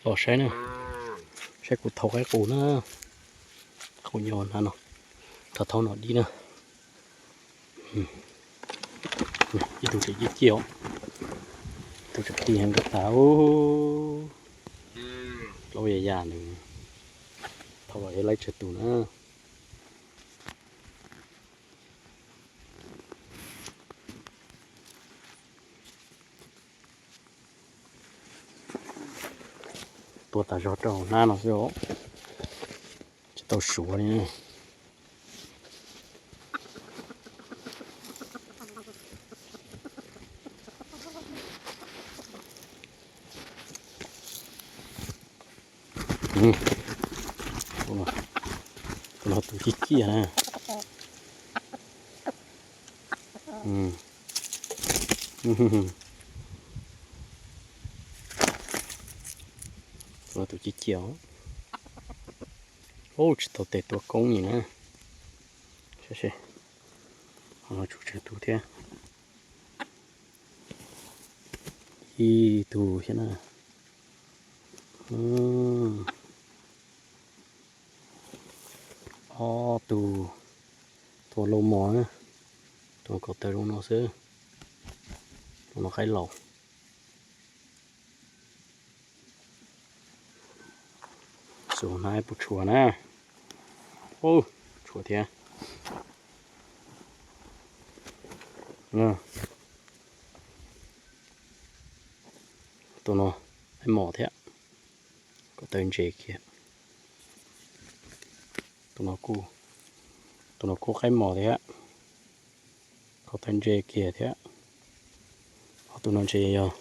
Tos saib na, saib kuv thau qaib qus na, qus nyob na no, thau thau no dib na. Ib tug tseem ciaj ciaj os, ib tug tseem ti heev nkauj tas. Plaub ya ya nws thau los yog laib tsawg tus na. Tua tas zog rau hauv hnab no xwb os, tsis tau suav li. Tus no tus ciaj ciaj na. Tus no tus ciaj ciaj. Ub, tsis tau tes tua koob li na. Saib seb, ho tshuav tsawg tus thiab. Ib tug thiab na. Ob tug, tus lauj mos na, tus no kaum tawm zoo no xwb, tus no qaib laus. Xus hnab puas tshuav na? Ub, tshuav thiab. Tus no qaib mos thiab, kaum tawm ntses kiag. Tus no kuj, tus no kuj qaib mos thiab, kaum tawm ntses kiag thiab. Ob tug no ntshe yog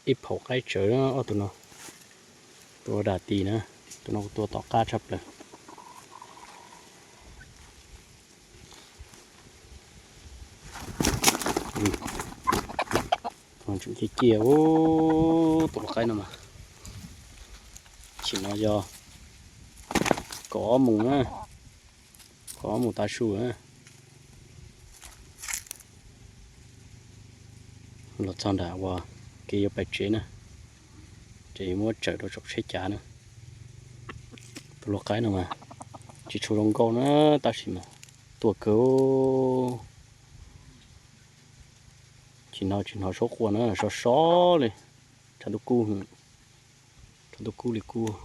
ib phaum qaib tsawv ob tug no. Tus ua dam tis na, tus no kuv tua tom qab tshaj plaws. Tseem ciaj ciaj, tus lau qaib no mas, chim no yog kaum ob moos na, kaum ob moos tav su na. Los txog nram uas kev yuav pais tsev na, ces yuav muab tsawm rau saum tsheb cav na. Tus lau qaib no mas tsis tshua zoo nkauj na, tab sis mas tuaj kawg. Chim no tsis hnov suab quaj na, sov sov li. Tshav ntuj kub, tshav ntuj kub li kub,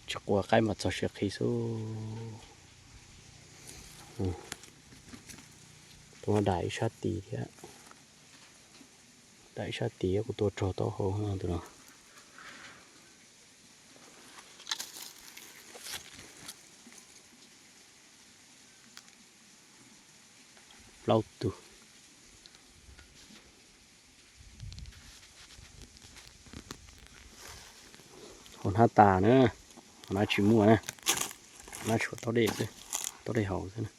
tsis quaj qaib mas txog siav qhi xwb. Tus no dam ib sab tid thiab, dam ib sab tid kuv tua raug taub hau tus no. Plaub tug. Hauv hnab tas na, hauv hnab tsis muaj na, hauv hnab tshuav taub dej xwb, taub dej haus xwb na.